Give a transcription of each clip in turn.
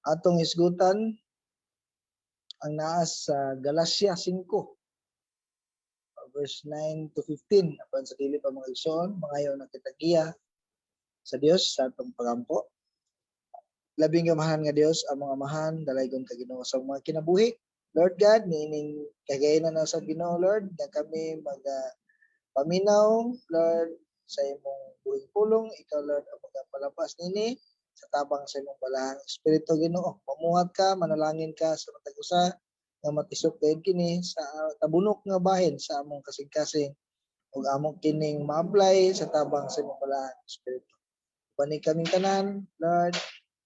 Atong hisgutan ang naa sa Galacia 5 verse 9 to 15. Apan sa dili pa, mga igsoon, mangayo na kita giya sa Dios sa atong pagampo. Labing gamahan nga Dios, ang mga amahan, dalaygon ka, Ginoo, sa mga kinabuhi. Lord God, niining kagayna na sa Ginoo, Lord, nga kami maga paminaw, Lord, sa imong buhing pulong. Ikaw, Lord, ang magapalabas nini sa tabang sa imong balahang espiritu, Ginoo. Mamuhat ka, manalangin ka sa matag usa nga matisok gayud kini sa tabunok nga bahin sa among kasing-kasing ug among kining ma-apply sa tabang sa imong balahang espiritu. Bani kaming tanan, Lord,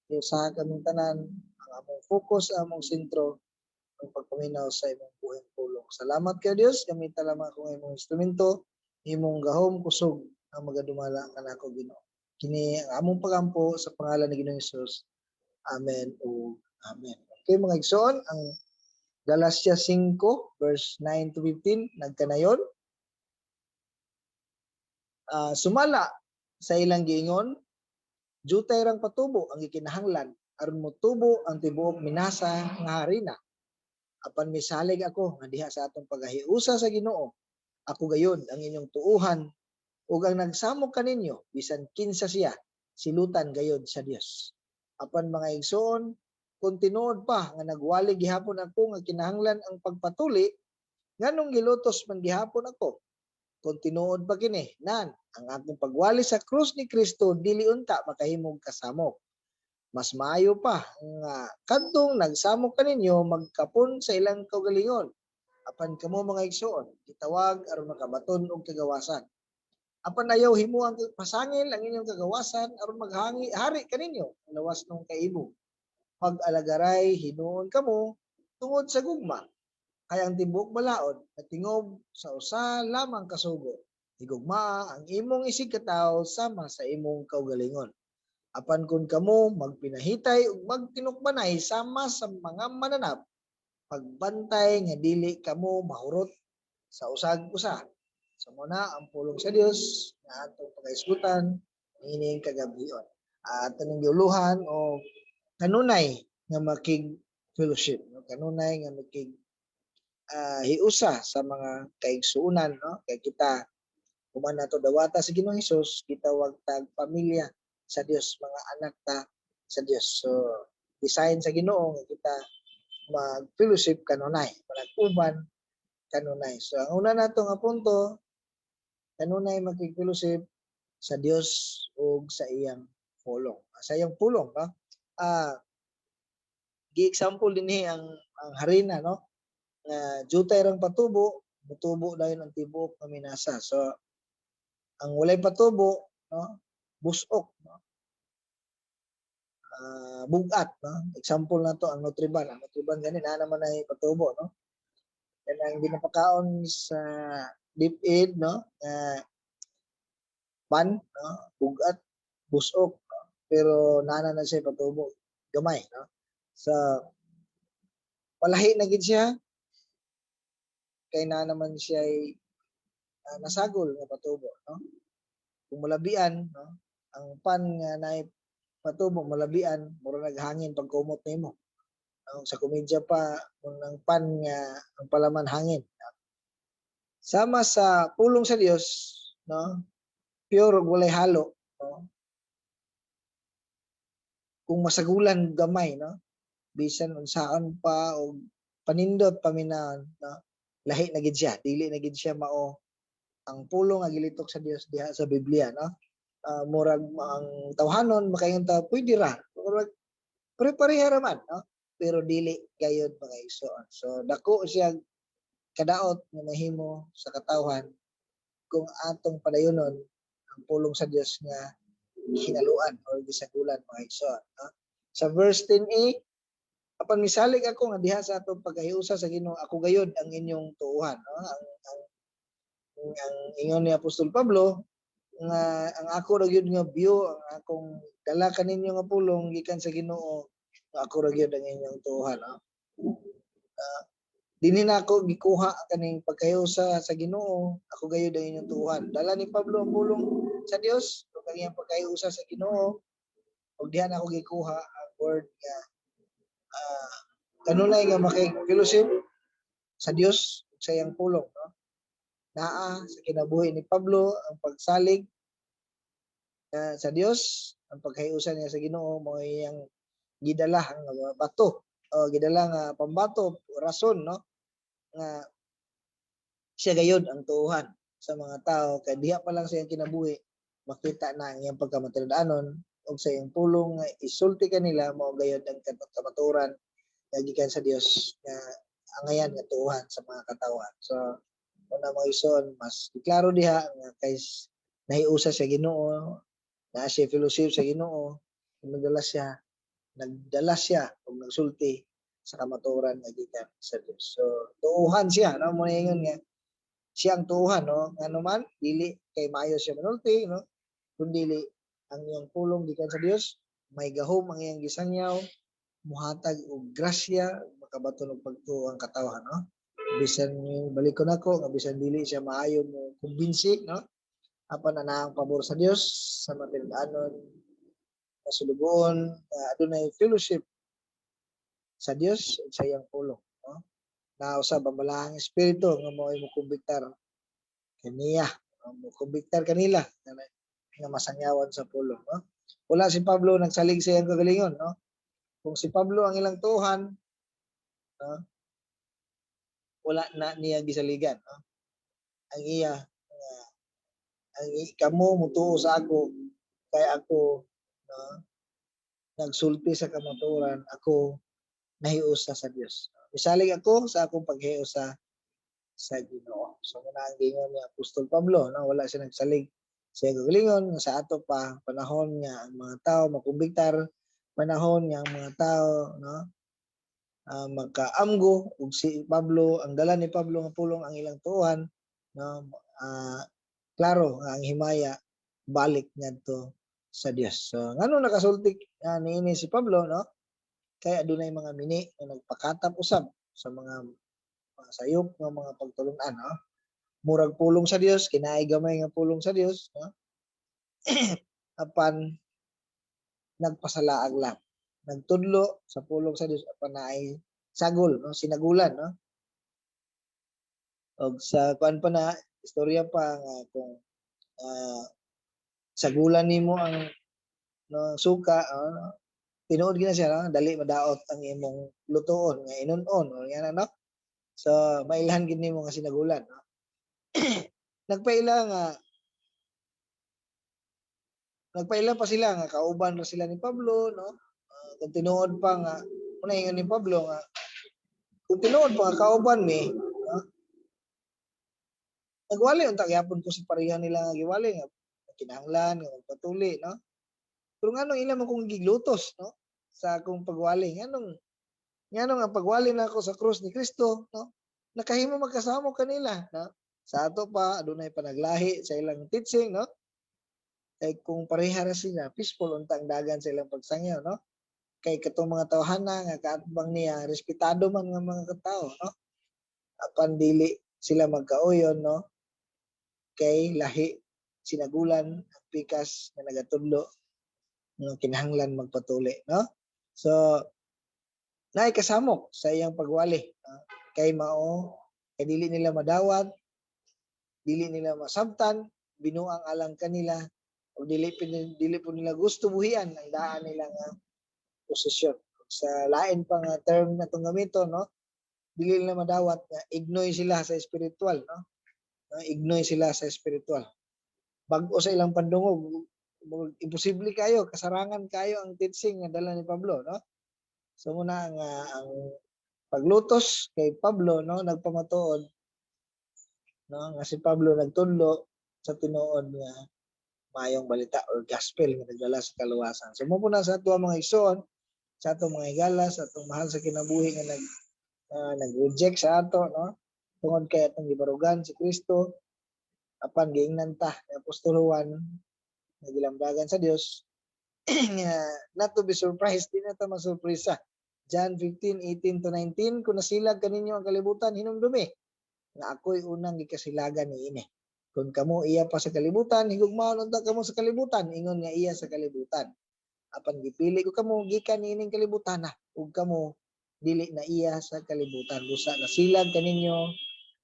usaha kaming tanan ang among focus, ang among sentro ang pagpaminaw sa imong buhing pulong. Salamat kay Dios, gamita lamang akong imong instrumento, imong gahom, kusog ang magadumala kanako, Ginoo. Kini ang among pagampo sa pangalan ni Ginoong Hesus. Amen ug amen. Okay, mga igsoon, ang Galatia 5 verse 9 to 15 nagkanayon. Sumala sa ilang giingon, jutay rang patubo ang gikinahanglan aron motubo ang tibuok minasa nga harina. Apan misalig ako nga diha sa atong pagkahiusa sa Ginoo, ako gayud ang inyong tuuhan ug ang nagsamok kaninyo, bisan kinsa siya, silutan gayud sa Dios. Apan mga igsoon, kung tinuod pa nga nagwali gihapon ako nga kinahanglan ang pagpatuli, nganong gilutos man gihapon ako? Kung tinuod pa kini, nan ang akong pagwali sa krus ni Kristo dili unta makahimog kasamok. Mas maayo pa nga kadtong nagsamok kaninyo magkapon sa ilang kaugalingon. Apan kamo, mga igsoon, gitawag aron makabaton og kagawasan. Apan ayaw himuang pasangil ang inyong kagawasan aron maghangi hari kaninyo ang lawas nung kaibog. Pag-alagaray hinuon kamo tungod sa gugma. Kay ang tibuok balaod natingob sa usa lamang ka sugo: Higugmaa ang imong isigkatawo sama sa imong kaugalingon. Apan kung kamo magpinahitay ug magtinukbanay sama sa mga mananap, pagbantay nga dili kamo mahurot sa usag usa. So mao na ang pulong sa Dios nga atong pagahisgutan niining kagabion. Ato ning giuluhan o kanunay nga makig fellowship, no? Kanunay nga makig hiusa sa mga kaigsuonan, no? Kay kita, human nato dawata sa Ginoong Hesus, gitawag tag pamilya sa Dios, mga anak ta sa Dios. So design sa Ginoo nga kita mag fellowship kanunay, mag-uban kanunay. So ang una nato nga punto, kanunay makig-fellowship sa Dios ug sa iyang pulong. Sa iyang pulong, no? Gi-example dinhi ang harina, no? Nga jutay rang patubo, mutubo dayon ang tibuok nga minasa. So ang walay patubo, no? Busok, no? Bugat, no? Example na to ang Nutriban. Ang Nutriban gani na naman ay patubo, no? Yan ang ginapakaon sa DepEd, no? Pan, no? Bugat, busok, no? Pero nana na siya patubo, gamay, no? Sa palahi na gid siya kay na naman siya ay nasagol nga patubo, no? Kung malabian, no? Ang pan nga naay patubo malabian, mura naghangin pagkumot nimo. No? Sa komedya pa, kung ang pan nga ang palaman hangin. No? Sama sa pulong sa Dios, no? Pure ug walay halo, no? Kung masagulan gamay, no? Bisan unsaon pa og panindot paminawon, no? Lahi na gid siya, dili na gid siya mao ang pulong nga gilitok sa Dios diha sa Biblia, no? Murag ang tawhanon makaingon ta pwede ra. Murag pare-pareha ra man, no? Pero dili gayod, mga igsoon. So dako siya kadaot nga mahimo sa katawhan kung atong padayonon ang pulong sa Dios nga hinaluan or gisagulan, mga igsoon, no? Sa verse 10a, apan misalig ako nga diha sa atong pagkahiusa sa Ginoo, ako gayud ang inyong tuuhan, no? Ang ingon ni Apostol Pablo nga ang ako ra gyud nga view, ang akong dala kaninyo nga pulong gikan sa Ginoo, nga ako ra gyud ang inyong tuuhan, no? Dinhi na ako gikuha kaning pagkahiusa sa Ginoo, ako gayud ang inyong tuuhan. Dala ni Pablo ang pulong sa Dios ug ang iyang pagkahiusa sa Ginoo. Ug diha na ako gikuha ang word nga kanunay nga makig-fellowship sa Dios ug sa iyang pulong, no? Naa sa kinabuhi ni Pablo ang pagsalig sa Dios, ang pagkahiusan niya sa Ginoo, mao iyang gidala ang bato o gidala nga pambato, rason, no, nga siya gayod ang tuuhan sa mga tao, kay diha pa lang sa iyang kinabuhi makita na ang iyang pagkamatinud-anon ug sa iyang pulong nga isulti kanila, mao gayod ang kamatuoran nga gikan sa Dios nga angayan nga tuuhan sa mga katawhan. So una, mga igsoon, mas klaro diha nga kay nahiusa sa Ginoo, naa siya fellowship sa Ginoo, nagdala siya og nagsulti sa kamatuoran nga gikan sa Dios. So tuuhan siya, no? Mo ingon nga siya ang tuuhan, no? Ngano man, dili kay maayo siya manulti, no, kundi ang iyang pulong gikan sa Dios, may gahom ang iyang gisangyaw, muhatag og grasya, makabaton og pagtuo ang katawhan, no? Bisan, balikon ako nga bisan dili siya maayo mo kumbinsi, no, apan ana ang pabor sa Dios sa matinud-anon, masulugoon, adunay fellowship sa Dios ug sa iyang pulong, no? Na usab ang Balaang Espiritu nga mao'y mokumbiktar kaniya, mokumbiktar kanila nga masangyawan sa pulong, no? Wala si Pablo nagsalig sa iyang kagalingon, no? Kung si Pablo ang ilang tuuhan, no, wala na niya gisaligan, no? Ang iya nga ang kamo mutuo sa ako kay ako, no, nagsulti sa kamatuoran, ako nahiusa sa Dios. Misalig ako sa akong paghiusa sa Ginoo. So muna ang giingon ni Apostol Pablo, no? Wala siya nagsalig sa iyang kagalingon. Sa ato pa panahon nga ang mga tao makumbiktar, panahon nga ang mga tao, no, magkaamgo ug si Pablo, ang dala ni Pablo nga pulong ang ilang tuuhan, no, klaro nga ang himaya balik ngadto sa Dios. So ngano nakasulti niini si Pablo, no? Kay adunay mga mini nga nagpakatap usab sa mga sayop nga mga pagtulun-an, no? Murag pulong sa Dios, kinaay gamay nga pulong sa Dios, no, apan nagpasalaag lang. Nagtudlo sa pulong sa Dios apan naay sagol, no, sinagulan, no? Og sa kuan pa na istorya pa nga kung sagulan nimo ang, no, suka, no, tinuod gina siya, no? Dali madaot ang imong lutuon nga inunon o yan, no? So mailhan gid nimo nga sinagulan, no? Nagpaila pa sila nga kauban ra sila ni Pablo, no? Kung tinuod pa nga una ingon ni Pablo nga kung tinuod pa nga kauban mi, no, nagwali unta gyapon ko sa pareha nila nga giwali nga kinahanglan nga magpatuli, no? Pero nganong ila man kong giglutos, no, sa akong pagwali? Nganong ang pagwali nako sa krus ni Kristo, no, nakahimo magkasamo kanila, no? Sa ato pa adunay panaglahi sa ilang teaching, no? Kay kung pareha ra sila, peaceful unta ang dagan sa ilang pagsangyaw, no? Kay katong mga tawhana nga kaatbang niya, respetado man nga mga katao, no? Apan dili sila magkauyon, no, kay lahi, sinagulan ang pikas nga nagatudlo nga kinahanglan magpatuli, no? So naay kasamok sa iyang pagwali, no? Kay mao kay dili nila madawat, dili nila masabtan, binuang alang kanila o dili po nila gusto buhian ang daan nila nga posisyon. Sa lain pa nga term na itong gamito, no, dili nila madawat nga ignoy sila sa espiritual, no? No, ignoy sila sa espiritual, bag-o sa ilang pandungog, imposible kayo, kasarangan kayo ang teaching nga dala ni Pablo, no? So muna ang paglutos kay Pablo, no, nagpamatuod, no, nga si Pablo nagtudlo sa tinuod nga maayong balita or gospel nga nagdala sa kaluwasan. So mo po na sa ato, mga igsoon, sa atong mga higala, sa atong mahal sa kinabuhi nga nag-reject sa ato, no, tungod kay atong gibarugan si Kristo, apan giingnan ta ni Apostol Juan nga gilamdagan sa Dios nga not to be surprised, di na ta masurpresa. John 15:18 to 19: "Kung nasilag kaninyo ang kalibutan, hinumdumi nga ako'y unang gikasilagan niini. Kung kamo iya pa sa kalibutan, higugmaon unta kamo sa kalibutan, ingon nga iya sa kalibutan. Apan gipili ko kamo gikan niining kalibutan na ug kamo dili na iya sa kalibutan. Busa nasilag kaninyo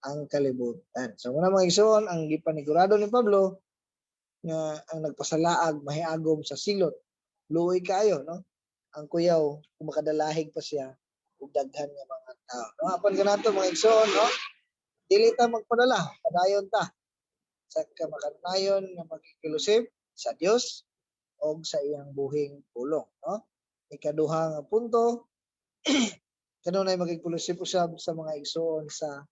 ang kalibutan. So muna, mga igsoon, ang gipanigurado ni Pablo nga ang nagpasalaag mahiagom sa silot. Luoy kaayo, no? Ang kuyaw kung makadalahig pa siya ug daghan nga mga tao. No, apan kanato, mga igsoon, no? Dili ta magpadala, padayon ta sa kamakanunayon nga makig-fellowship sa Dios og sa iyang buhing pulong, no? Ikaduha nga punto, kanunay makig-fellowship usab sa mga igsoon sa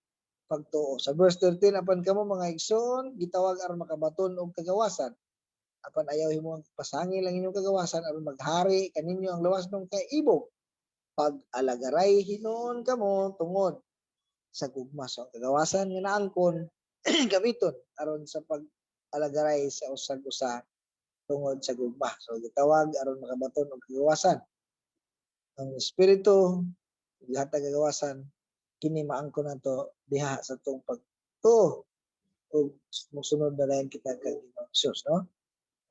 pagtuo. Sa verse 13, "Apan kamo, mga igsoon, gitawag aron makabaton og kagawasan. Apan ayaw himo pasangil ang inyong kagawasan aron maghari kaninyo ang lawasnong kaibog. Pag-alagaray hinuon kamo tungod sa gugma." So ang kagawasan nga naangkon gamiton aron sa pag-alagaray sa usag usa tungod sa gugma. So gitawag aron makabaton og kagawasan. Ang Espiritu gihatag kagawasan, kini maangkon nato diha sa atong pagtuo ug mosunod na dayon kita kang Ginoong Hesus, no?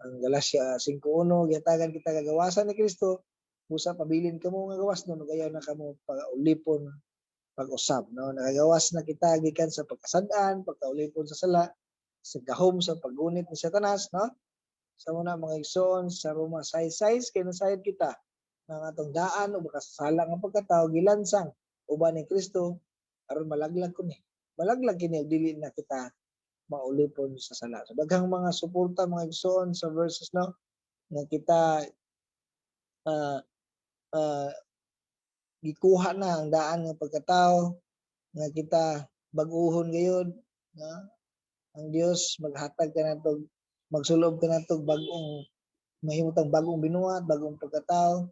Ang Galacia 5:1, gihatagan kita kagawasan ni Kristo busa pabilin kamo nga gawas nun ug ayaw na kamo pag-ulipon pag-usab, no? Nakagawas na kita gikan sa pagkasad-an, pagkaulipon sa sala, sa gahom sa paggunit ni Satanas, no? Sa una, mga igsoon, sa Roma 6:6, kay nasayod kita nga ang atong daan o makasasala nga pagkatao gilansang uban ni Kristo aron malaglag kuni. Malaglag kini ug dili na kita maulipon sa sala. So daghang mga suporta, mga igsoon, sa verses, no, nga kita gikuha na ang daan nga pagkatao nga kita bag-uhon gayud, no? Ang Dios maghatag kanato, magsulob kanato bag-ong mahimutang bag-ong binuhat, bagong pagkatao,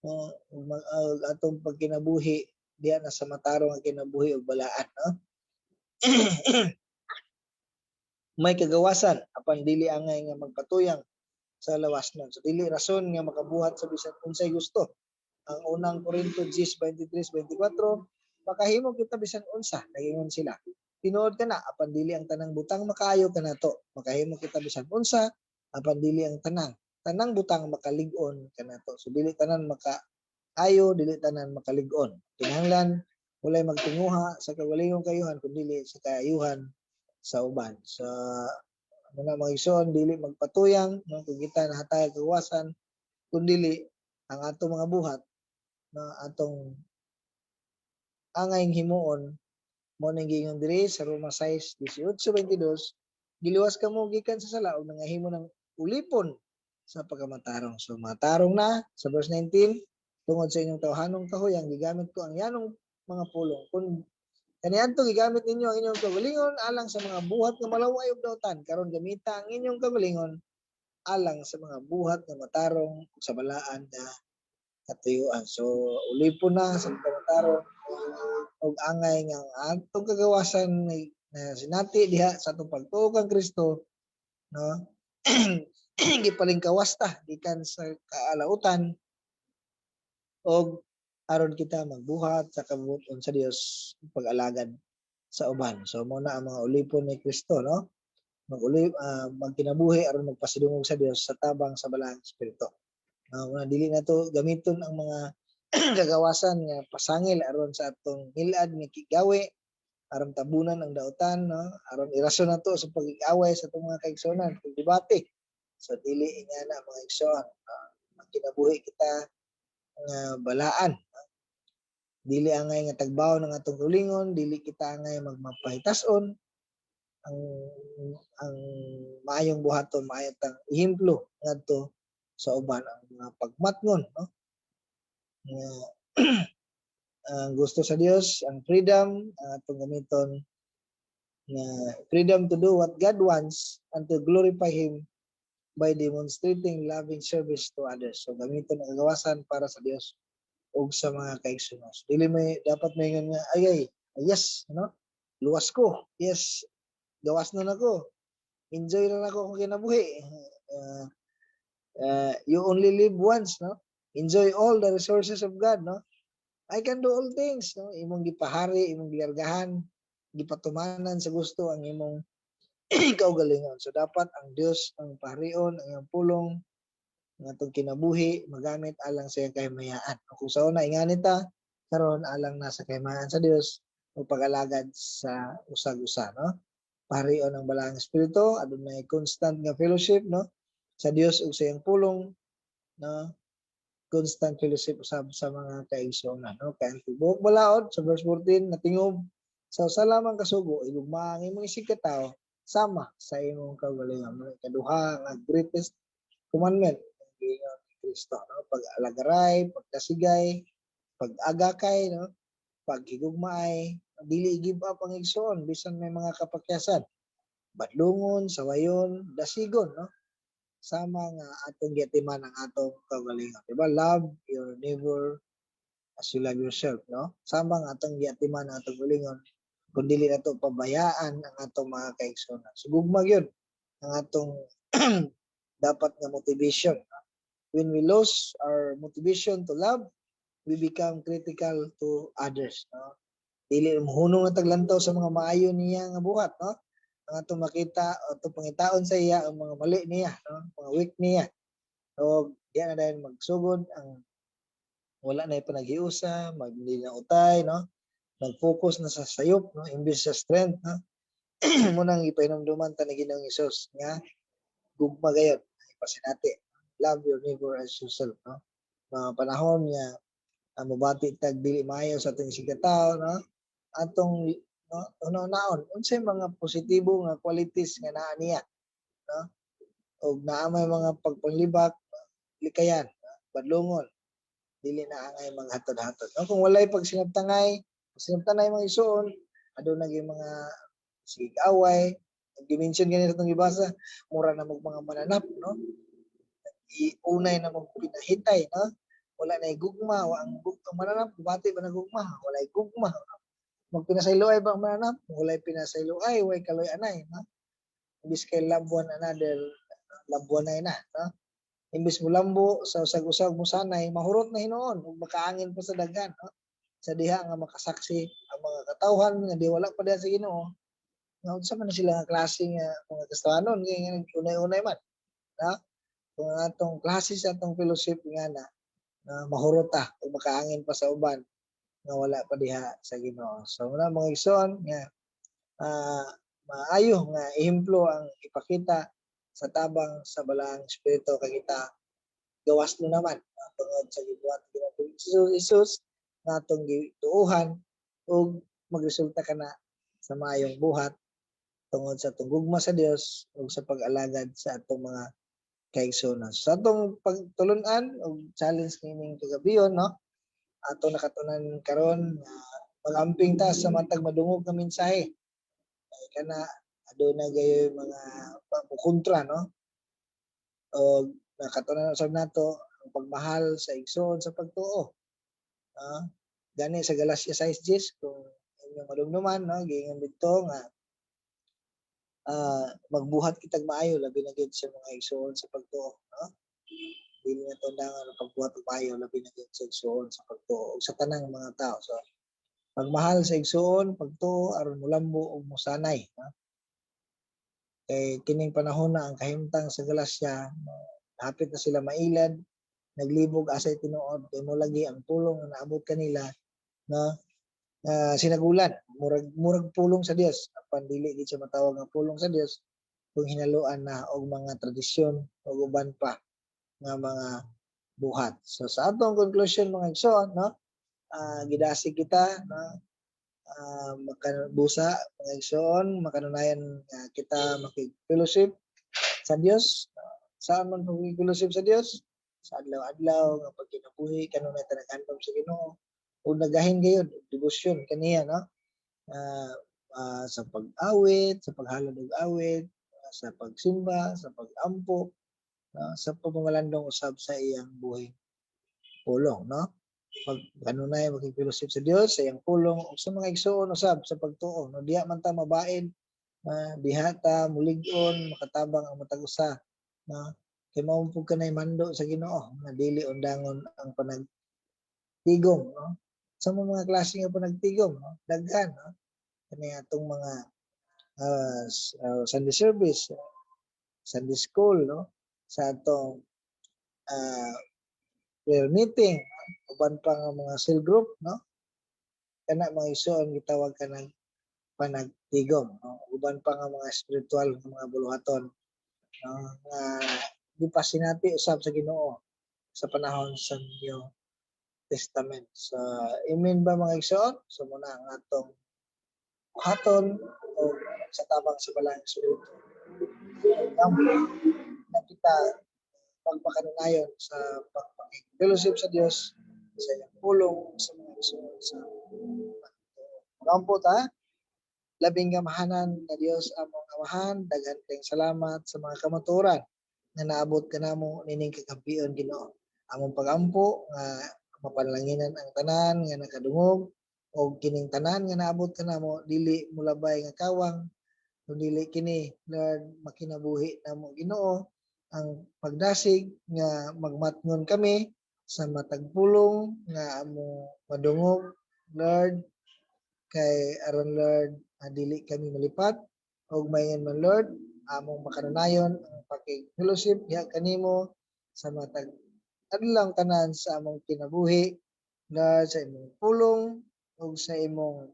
no? Ug atong pagkinabuhi diha na sa matarong nga kinabuhi ug balaan, no? May kagawasan apan dili angay nga magpatuyang sa lawas nun. So dili rason nga makabuhat sa bisan unsay gusto. Ang Unang Korinto 10:23-24, "Makahimo kita bisan unsa," nagingon sila. "Tinuod kana, apan dili ang tanang butang makaayo kanato. Makahimo kita bisan unsa, apan dili ang tanang butang makalig-on kanato." So dili tanan makaayo, dili tanan makalig-on. Kinahanglan walay magtinguha sa kaugalingong kaayuhan kun dili sa kaayuhan sa uban. Sa mga igsoon, dili magpatuyang, no, kung kita nahatag kagawasan, kun dili ang atong mga buhat na atong angayng himuon mo ning giingon diri sa Roma 6:18-22, giluwas kamo gikan sa sala ug nangahimo ng ulipon sa pagkamatarong. So matarong na sa verse 19, "Tungod sa inyong tawhanong kahuyang gigamit ko ang yanong mga pulong. Kung kaniadto gigamit ninyo ang inyong kaugalingon alang sa mga buhat nga malaway ug dautan, karon gamita ang inyong kaugalingon alang sa mga buhat nga matarong ug sa balaan nga katuyuan." So ulipon na sa pagkamatarong ug angay nga ang atong kagawasan na sinati diha sa atong pagtuo kang Kristo, no, gipalingkawas ta gikan sa kaalautan og aron kita magbuhat sa kabubut-on sa Dios, pag-alagad sa uban. So mo na ang mga ulipon ni Kristo, no? Maguli magkinabuhi aron magpasidungog sa Dios sa tabang sa Balaang Espiritu. No, dili na to gamiton ang mga kagawasan nga pasangil aron sa atong hilad nga kigawi, aron tabunan ang dautan, no, aron irason nato sa pag-away sa atong mga kaigsuonan, pagdebate. So dili ingana, mga igsoon, no? Magkinabuhi kita nga balaan, no? Dili angay nga tagbaw ng atong kaugalingon, dili kita angay magmapahitason. Ang maayong buhaton, maayo tang ehemplo ngadto sa uban, ang mga pagmatngon, no, nga ang gusto sa Dios, ang freedom ang atong gamiton nga freedom to do what God wants and to glorify Him by demonstrating loving service to others. So gamiton ang kagawasan para sa Dios ug sa mga kaigsuonan. So, dili may dapat maingon nga ay ay yes, no, luwas ko, yes, gawas na nako, enjoy na nako akong kinabuhi. You only live once, no? Enjoy all the resources of God, no? I can do all things, no? Imong gipahari, imong gilargahan, gipatumanan sa gusto ang imong kaugalingon. So dapat ang Dios ang paharion, ang iyang pulong. Ang atong kinabuhi magamit alang sa iyang kahimayaan. Kung sa una ingani ta, karon alang na sa kahimayaan sa Dios ug pag-alagad sa usag-usa, no? Paharion ang Balaang Espiritu, adunay constant nga fellowship, no, sa Dios ug sa iyang pulong, no? Constant fellowship usab sa mga kaigsuonan, no? Kay ang tibuok balaod sa verse 14 natingob sa usa lamang kasugo: "Higugmaa ang imong isigkatawo sama sa imong kaugalingon." Mao ikaduha nga greatest commandment ang giingon ni Kristo, no? Pag-alagaray, pagkasigay, pag-agakay, no, paghigugmaay, dili i-give up ang igsoon bisan may mga kapakyasan. Badlungon, sawayon, dasigon, no? Sama nga atong giatiman ang atong kaugalingon. Diba? Love your neighbor as you love yourself, no? Sama nga atong giatiman ang atong kaugalingon kung dili nato pabayaan ang atong mga kaigsuonan. So gugma gyud ang atong dapat nga motivation. When we lose our motivation to love, we become critical to others, no? Dili mohunong na tag lantaw sa mga maayo niya nga buhat, no? Ang atong makita, atong pangitaon sa iya ang mga mali niya, no? Mga weak niya. So, diya na dayon magsugod ang wala na panaghiusa, magdili na utay, no? Nag-focus na sa sayop, no? Imbes sa strength, no? Mao nang gipahinumduman ta ni Ginoong Hesus nga gugma gayud ipasinati. Love your neighbor as yourself, no? Mga panahon nga mobati tag dili maayo sa atong isigkatawo, no? Atong, no, una-unaon unsay mga positibo nga qualities nga naa niya, no? Og naa may mga pagpanglibak, likayan, no? Badlungon, dili na angay maghatod-hatod, no? Kung walay pagsinabtangay, sinabtanay mga igsuon, aduna gyud mga sige away. Gi-mention gani sa atong gibasa, mura na mag mga mananap, no? Iunay na mag pinahitay, no? Wala na gugma, wa ang ang mananap, bati ba na gugma? Walay gugma. Magpinasayloay ba ang mananap? Walay pinasayloay, way kaloy anay, no? Imbis kay love one another, love one na, no? Imbis mo lambo sa usag-usag mo sanay, mahurot na hinuon ug makaangin pa sa daghan, no? Sa diha nga makasaksi ang mga katawhan nga di wala pa diha sa Ginoo nga unsa man na sila nga klase nga mga Kristohanon kay nga unay-unay man, no? Kung ang atong klase sa atong fellowship nga na, na mahurot ta ug makaangin pa sa uban nga wala pa diha sa Ginoo. So muna, mga igsoon, nga maayo nga ehemplo ang ipakita sa tabang sa Balaang Espiritu kay kita gawas no naman, tungod sa gibuhat ni Ginoong Jesus nga atong gituohan ug magresulta kana sa maayong buhat tungod sa atong gugma sa Dios ug sa pag-alagad sa atong mga kaigsuonan. Sa atong pagtulunan og challenge niining kagabion, no? Ato nakatunan karon nga mag-amping ta sa matag madungog nga mensahe. Kay kana aduna gayoy mga kontra, no? Og nakatunan usab nato ang pagmahal sa igsoon sa pagtuo. Gani sa Galatia 6:10, kung inyong madumduman, no, giingon didto nga magbuhat kitag maayo labi na gyud sa mga igsoon sa pagtuo, no? Dili na undangan ang pagbuhat og maayo labi na gyud sa igsoon sa pagtuo ug sa tanang mga tao. So pagmahal sa igsoon, pagtuo aron mulambo ug musanay, no? Kay kining panahon na ang kahimtang sa Galacia, no, hapit na sila mailad, naglibog asay tinuod kay mo lagi ang pulong nga naabot kanila, no, sinagulan, murag murag pulong sa Dios apan dili gid siya matawag nga pulong sa Dios kung hinaluan na og mga tradisyon ug uban pa nga mga buhat. So sa atong conclusion, mga igsoon, no, gidasig kita, no, makabusa, mga igsoon, makanunayan nga kita makig-fellowship sa Dios. Saan man pag-fellowship sa Dios? Sa adlaw-adlaw nga pagkinabuhi, kanunay ta naghandom sa Ginoo ug nagahin gayud og debosyon kaniya, no? Sa pag-awit, sa paghalad og awit, sa pagsimba, sa pag-ampo, no? Sa pagpamalandong usab sa iyang buhing pulong, no? Pag kanunay makig-fellowship sa Dios, sa iyang pulong ug sa mga igsoon usab sa pagtuo, no? Diha man ta mabain, diha ta mulig-on, makatabang ang matag usa, no? Kay mao pud kanay mando sa Ginoo nga dili undangon ang panagtigom, no? Sa mga klase nga panagtigom, no? Daghan, no? Kani atong mga Sunday service, Sunday school, no? Sa atong prayer meeting, uban pa nga mga cell group, no? Kana, mga igsoon, gitawag kanang panagtigom, no? Uban pa nga mga spiritual nga mga buluhaton, no, nga gipasinati usab sa Ginoo sa panahon sa New Testament. So, amen ba, mga igsoon? So muna ang atong buhaton o sa tabang sa Balaang Espiritu na kita pagpakanunayon sa pagpakig-fellowship sa Dios, sa iyang pulong, sa mga igsoon sa pagtuo. Ta. Labing gamahanan nga Dios, among Amahan, daghan kayong salamat sa mga kamatuoran nga naabot kanamo nining kagabion, Ginoo. Among pagampo nga mapanlanginan ang tanan nga nakadungog og kining tanan nga naabot kanamo dili mulabay nga kawang kun dili kini, Lord, makinabuhi namo, Ginoo, ang pagdasig nga magmatngon kami sa matag pulong nga among madungog, Lord, kay aron, Lord, dili kami malipat og mayen man, Lord, among makanunayon ang pakig-fellowship diha kanimo sa matag adlaw tanan sa among kinabuhi, Lord, sa imong pulong ug sa imong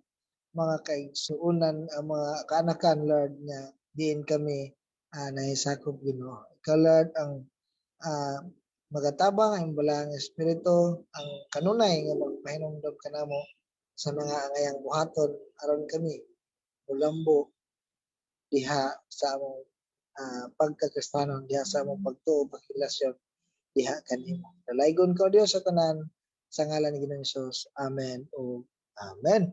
mga kaigsuonan, ang mga kaanakan, Lord, nga diin kami nahisakop, Ginoo. Ikaw, Lord, ang magatabang, ang Balaang Espiritu ang kanunay nga magpahinumdom kanamo sa mga angayang buhaton aron kami mulambo diha sa among pagkakristanon, diha sa among pagtuo, pagrelasyon diha kanimo. Dalaygon ka, Dios, sa tanan, sa ngalan ni Ginoong Hesus. Amen o Amen.